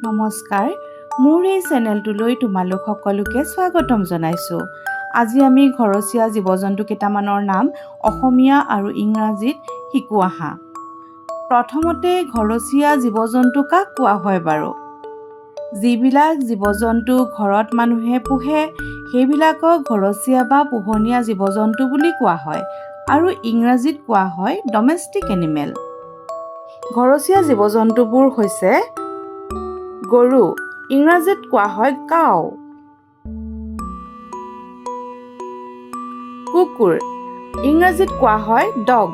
নমস্কাৰ, মোৰ এই চেনেলটোলৈ তোমালোক সকলোকে স্বাগতম জনাইছোঁ। আজি আমি ঘৰচীয়া জীৱ জন্তু কেইটামানৰ নাম অসমীয়া আৰু ইংৰাজীত শিকোঁ আহা। প্ৰথমতে, ঘৰচীয়া জীৱ জন্তু কাক কোৱা হয় বাৰু? যিবিলাক জীৱ জন্তু ঘৰত মানুহে পোহে, সেইবিলাকক ঘৰচীয়া বা পোহনীয়া জীৱ জন্তু বুলি কোৱা হয় আৰু ইংৰাজীত কোৱা হয় ডমেষ্টিক এনিমেল। ঘৰচীয়া জীৱ জন্তুবোৰ হৈছে গৰু, ইংৰাজীত কোৱা হয় কাউ। কুকুৰ, ইংৰাজীত কোৱা হয় ডগ।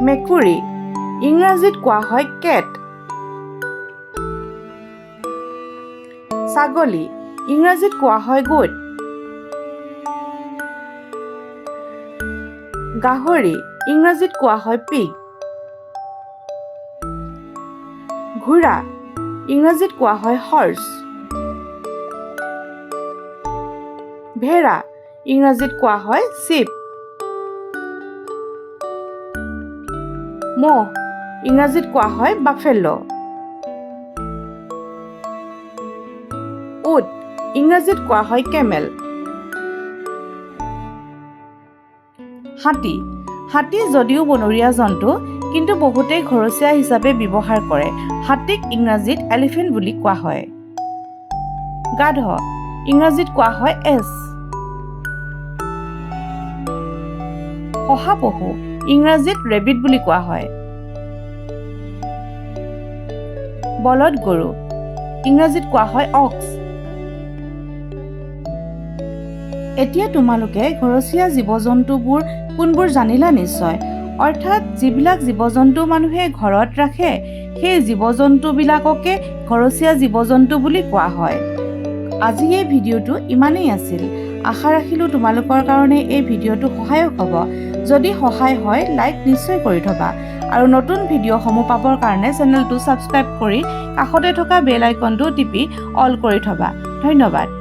মেকুৰী, ইংৰাজীত কোৱা হয় কেট। ছাগলী, ইংৰাজীত কোৱা হয় গোট। গাহৰি, ইংৰাজীত কোৱা হয় পিগ। ঘোঁৰা, ইংৰাজীত কোৱা হয় হৰ্চ। ভেড়া, ইংৰাজীত কোৱা হয় চিপ। ম'হ, ইংৰাজীত কোৱা হয় বাফেলো। উট, ইংৰাজীত কোৱা হয় কেমেল। হাতী। হাতী যদিও বনৰীয়া জন্তু, কিন্তু বহুতেই ঘৰচীয়া হিচাপে ব্যৱহাৰ কৰে। হাতীক ইংৰাজীত এলিফেণ্ট বুলি কোৱা হয়। গাধ, ইংৰাজীত কোৱা হয় এছ। শহাপহু, ইংৰাজীত ৰেবিট বুলি কোৱা হয়। বলদ গৰু, ইংৰাজীত কোৱা হয় অক্স। এতিয়া তোমালোকে ঘৰচীয়া জীৱ জন্তুবোৰ কোনবোৰ জানিলা নিশ্চয়। অৰ্থাৎ যিবিলাক জীৱ জন্তু মানুহে ঘৰত ৰাখে, সেই জীৱ জন্তুবিলাককে ঘৰচীয়া জীৱ জন্তু বুলি কোৱা হয়। আজি এই ভিডিঅ'টো ইমানেই আছিল। আশা ৰাখিলোঁ তোমালোকৰ কাৰণে এই ভিডিঅ'টো সহায়ক হ'ব। যদি সহায় হয়, লাইক নিশ্চয় কৰি থ'বা আৰু নতুন ভিডিঅ'সমূহ পাবৰ কাৰণে চেনেলটো ছাবস্ক্ৰাইব কৰি কাষতে থকা বেল আইকনটো টিপি অল কৰি থ'বা। ধন্যবাদ।